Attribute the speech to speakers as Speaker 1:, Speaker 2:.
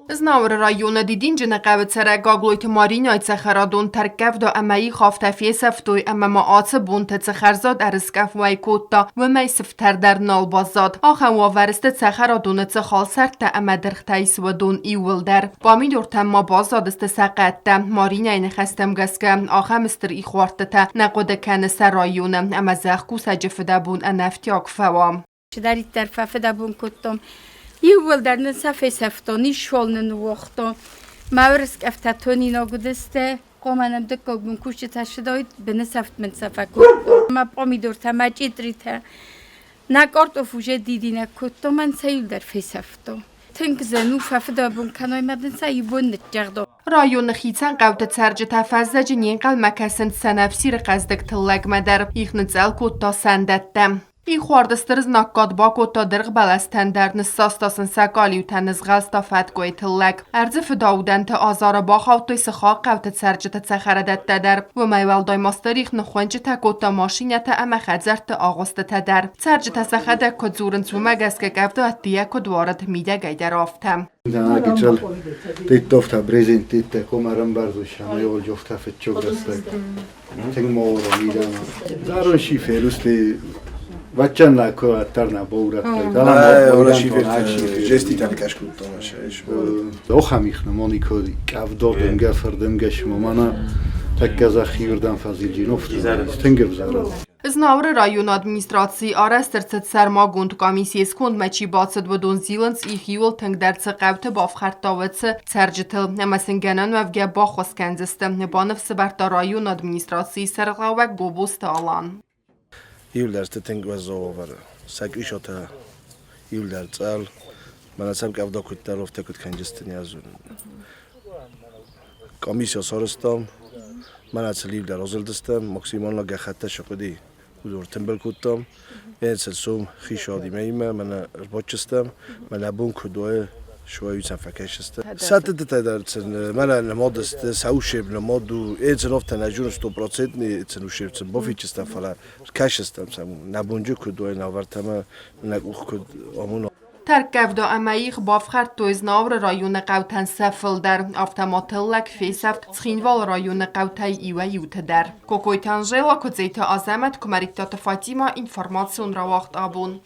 Speaker 1: Знауыры районы Дидинджыны хъӕуы цӕрӕг Гаглойты Маринӕйы цӕхӕрадон тӕрккъӕвда ӕмӕ их афтӕ фесӕфтой, ӕмӕ ма ацы бонты цы хӕрзад ӕрыскъӕф уӕй кодта, уымӕй сыфтӕр дӕр нал баззад. Ахӕм уавӕры сты цӕхӕрадоны цы халсӕрттӕ ӕмӕ дыргътӕ ис, уыдон иууылдӕр. Пъамидортӕм ма баззадысты сӕ хъӕдтӕ. Маринӕйы ныхӕстӕм гӕсгӕ, ахӕм стыр ихуардтытӕ нӕ хъуыды кӕны сӕ районы, ӕмӕ зӕхкусӕджы фыдӕбон ӕнӕфтиаг фӕуа.
Speaker 2: Чидӕриддӕр фӕфыдӕбон кодтон, иууылдӕр нын сӕ фесӕфтон, исхол нын ныууагътон. Мӕ ӕрыскъӕфтӕ тонинаг уыдысты, хъуамӕ нӕм дыккаг бон кусджытӕ ссыдаид, бынысӕфт мын сӕ фӕкодтой. Мӕ пъамидортӕ, мӕ чъитъритӕ, нӕ картоф уже дидинӕг кодтон, мӕн сӕ иуылдӕр фесӕфтон. Тынг зын у фӕфыдӕбон кӕной, мӕ дын сӕ иу бон ныццӕгъдон.
Speaker 1: Районы хицӕн хъӕуты цӕрджытӕ фӕззӕджы не нхъӕлмӕ кӕсынц сӕнӕфсиры хъӕздыг тыллӕгмӕ дӕр. Их ныцъцъӕл кодта сӕндӕттӕ. Ихуард стыр знаггад бакодта дыргъбӕлӕстӕн дӕр, ныссаста сын сӕ къалиутӕ, нызгъӕлста фӕткъуыйы тыллӕг. Ӕрдзы фыдаудӕнты азары бахаудтой сыхаг хъӕуты цӕрджыты цӕхӕрадӕттӕ дӕр. Уымӕй уӕлдай ма стыр их ныххуынчъытӕ кодта машинӕтӕ ӕмӕ хӕдзӕртты агъуыстытӕ дӕр. Цӕрджытӕ сӕхӕдӕг куыд дзурынц, уымӕ гӕсгӕ къӕвда ӕддейӕ куыд уарыд, мидӕгӕй дӕр афтӕ.
Speaker 3: Гичал титтофта брезент титте комарӕмбӕрзуй олжофта фетчогдӕстӕг. Тынг моро мидӕмӕ. Зарон шиферусти ваччанна куаттарна боураттай.
Speaker 4: Ora шифер жеститан кашкуттон
Speaker 3: Охамихна монико къавдодемгӕ фӕрдемгӕ шмомана тӕккӕ зӕххиуырдӕм фӕзилджин офтӕ тынг ӕвзӕр.
Speaker 1: Знауыры районы администрацийы арӕзт ӕрцыд сӕрмагонд къамисийы скондмӕ чи бацыд, уыдон зилынц их иуыл тынгдӕр цы хъӕуты бафхӕрдта, уыцы цӕрджытыл ӕмӕ сын гӕнӕн уӕвгӕ баххуыс кӕндзысты, баныфсӕвӕрдта районы администрацийы сӕргълӕууӕг Гобозты Алан.
Speaker 4: Иуылдӕр сты тынг уӕззау уавӕры. Сӕ къисотӕ иуылдӕр цъӕл, мӕнӕ сӕм къӕвда куыддӕр, афтӕ куыд кӕнджысты, не зонын. Комиссия сарӕзтам, мӕнӕ цы ливдӕр азылдыстӕм, максимально гӕххӕттӕ цы хъуыди, уыдон ӕртымбыл кодтам. Ӕнцад сом хицауадимӕ имӕ мӕнӕ ӕрбадтыстӕм, мӕнӕ бон куыд уа, суайуцӕн фӕкӕсдзысты. Сӕттытытӕ дӕр сын мӕнӕ нымад сты, сӕ ушеб нымад у, ӕнцад афтӕ нӕ зоны стопроцентный сын ушеб сын бафиддзыстӕм, фӕлӕ кӕсдзыстӕм сӕм, нӕ бонджы куыд уа, нӕ ӕвӕртӕмӕ нӕ къух куыд амона.
Speaker 1: Тӕрккъӕвда ӕмӕ их бафхӕрдтой Знауыры районы хъӕутӕн сӕ фылдӕр. Афтӕ ма тыллӕг фесӕфт Цхинвалы районы хъӕутӕй иуӕй-иуты дӕр. Кокойты Анжела, Куыдзеты Азӕмӕт, Куымӕридтаты Фатимӕ, информацион рауагъд абон.